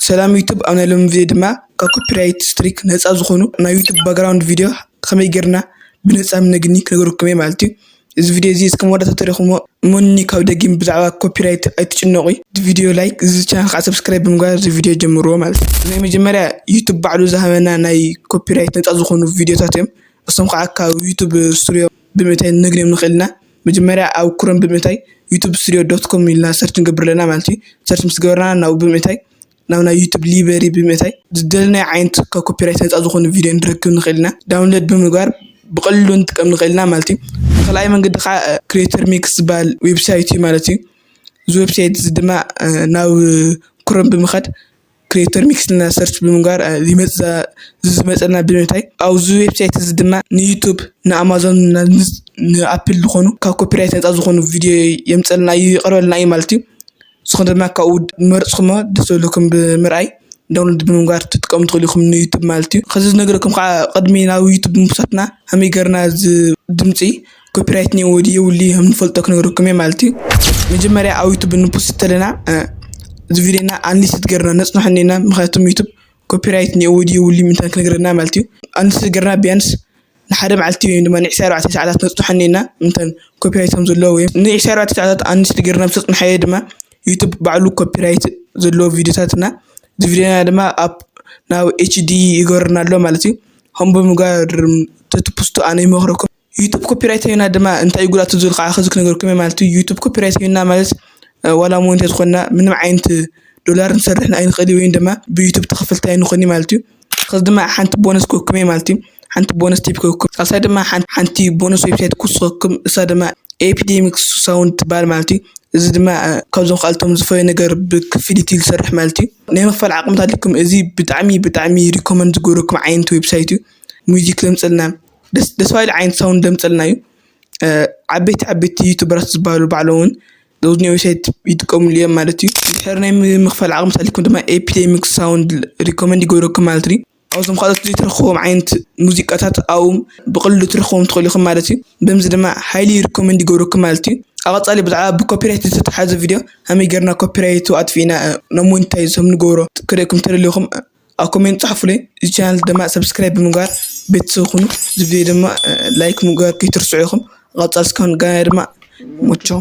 ሰላም ዩቱብ፣ ኣብ ናይ ሎሚ ቪድዮ ድማ ካብ ኮፒራይት ስትሪክ ነፃ ዝኾኑ ናይ ዩቱብ ባክግራውንድ ቪድዮ ከመይ ጌርና ብነፃ ምነግኒ ክነገረኩም እየ ማለት እዩ። እዚ ቪድዮ እዚ እስከ መወዳእታ ተሪኹሞ እመኑኒ፣ ካብ ደጊም ብዛዕባ ኮፒራይት ኣይትጭነቑ። እዚ ቪድዮ ላይክ፣ እዚ ቻናል ከዓ ሰብስክራይብ ብምግባር እዚ ቪድዮ ጀምርዎ ማለት እዩ። ናይ መጀመርያ ዩቱብ ባዕሉ ዝሃበና ናይ ኮፒራይት ነፃ ዝኾኑ ቪድዮታት እዮም። እሶም ከዓ ካብ ዩቱብ ስቱዲዮ ብምእታይ ነግንዮም ንኽእል ኢና። መጀመርያ ኣብ ክሮም ብምእታይ ዩቱብ ስቱዲዮ ዶት ኮም ኢልና ሰርች ንገብር ኣለና ማለት እዩ። ሰርች ምስ ገበርና ናብኡ ብምእታይ ናብ ናይ ዩቱብ ሊብረሪ ብምእታይ ዝደለናዮ ዓይነት ካብ ኮፒራይት ነፃ ዝኾኑ ቪድዮ ንረክብ ንኽእል ኢና። ዳውንሎድ ብምግባር ብቐሊሉ ንጥቀም ንኽእል ኢና ማለት እዩ። ካልኣይ መንገዲ ከዓ ክሪኤተር ሚክስ ዝበሃል ዌብሳይት እዩ ማለት እዩ። እዚ ዌብሳይት እዚ ድማ ናብ ክሮም ብምኻድ ክሪኤተር ሚክስ ኢልና ሰርች ብምግባር ዝመፅእ ዝመፀና ብምእታይ ኣብዚ ዌብሳይት እዚ ድማ ንዩቱብ ንኣማዞን ንኣፕል ዝኾኑ ካብ ኮፒራይት ነፃ ዝኾኑ ቪድዮ የምፀልና እዩ፣ ይቕርበልና እዩ ማለት እዩ። ንስኹም ድማ ካብኡ ንመርፅኩሞ ደስ ዘለኩም ብምርኣይ ዳውንሎድ ብምግባር ትጥቀሙ ትኽእሉ ኢኹም ንዩቱብ ማለት እዩ። ከዚ ዝነገረኩም ከዓ ቅድሚ ናብ ዩቱብ ምብሳትና ከመይ ገርና እዚ ድምፂ ኮፒራይት እኒኦ ድዩ የብሉ ከም ንፈልጦ ክነግረኩም እየ ማለት እዩ። መጀመርያ ኣብ ዩቱብ ንፖስት ተለና እዚ ቪድዮና ኣንሊስት ገርና ነፅንሖ እኒና፣ ምክንያቱም ዩቱብ ኮፒራይት እኒኦ ድዩ የብሉ ምንታን ክነግረና ማለት እዩ። ኣንሊስት ገርና ቢያንስ ንሓደ መዓልቲ ወይ ድማ ንዒስራ ኣርባዕተ ሰዓታት ነፅንሖ እኒና ምንታን ኮፒራይት ከም ዘለዎ ወይ ንዒስራ ኣርባዕተ ሰዓታት ኣንሊስት ገርና ምስ ኣፅንሓዮ ድማ ዩቱብ ባዕሉ ኮፒራይት ዘለዎ ቪድዮታትና እዚ ቪድዮና ድማ ኣብ ናብ ኤችዲ ይገብረና ኣሎ ማለት እዩ። ከም ብምግባር ተትፖስቱ ኣነ ይመክረኩም። ዩቱብ ኮፒራይት ሂብና ድማ እንታይ ጉድኣት ዝብል ከዓ ከዚ ክነገርኩም እየ ማለት እዩ። ዩቱብ ኮፒራይት ሂብና ማለት ዋላ ሞኒታይዝ ዝኾንና ምንም ዓይነት ዶላር ንሰርሕ ኣይንኽእል ወይ ድማ ብዩቱብ ተኸፈልቲ ኣይንኾን ማለት እዩ። ከዚ ድማ ሓንቲ ቦነስ ክወኩም እየ ማለት እዩ። ሓንቲ ቦነስ ቲፕ ክወኩም። ሳልሳይ ድማ ሓንቲ ቦነስ ዌብሳይት ክስኸኩም፣ እሳ ድማ ኤፒዴሚክ ሳውንድ ትበሃል ማለት እዩ። እዚ ድማ ካብዞም ካልቶም ዝፈየ ነገር ብክፍሊት እዩ ዝሰርሕ ማለት እዩ። ናይ ምኽፋል ዓቕምታት ኣለኩም። እዚ ብጣዕሚ ብጣዕሚ ሪኮመንድ ዝገብረኩም ዓይነት ዌብሳይት እዩ። ሙዚክ ለምፅልና ደስ ባይሉ ዓይነት ሳውንድ ለምፅልና እዩ። ዓበይቲ ዓበይቲ ዩቱበራት ዝበሃሉ ባዕሎም እውን እዚ ዌብሳይት ይጥቀምሉ እዮም ማለት እዩ። ድሕሪ ናይ ምኽፋል ዓቕምታት ኣለኩም ድማ ኤፒዴሚክ ሳውንድ ሪኮመንድ ይገብረኩም ማለት እዩ። ኣብዞም ካልኦት ዘይትረኽቦም ዓይነት ሙዚቃታት ኣብኡ ብቐሊሉ ትረኽቦም ትኽእሉ ኢኹም ማለት እዩ። በምዚ ድማ ሃይሊ ሪኮመንድ ይገብረኩም ማለት እዩ። ኣብ ቀፃሊ ብዛዕባ ብኮፒራይት ዝተተሓዘ ቪድዮ ከመይ ጌርና ኮፒራይቱ ኣጥፊእና ናብ ሞኒታይዝ ከም ንገብሮ ክርእየኩም ተደሊኹም ኣብ ኮሜንት ፃሕፉለይ። እዚ ቻናል ድማ ሰብስክራይብ ብምግባር ቤተሰብ ኩኑ። እዚ ቪድዮ ድማ ላይክ ምግባር ከይትርስዑ ኢኹም። ቀፃል እስካሁን ገና ድማ ሞቸው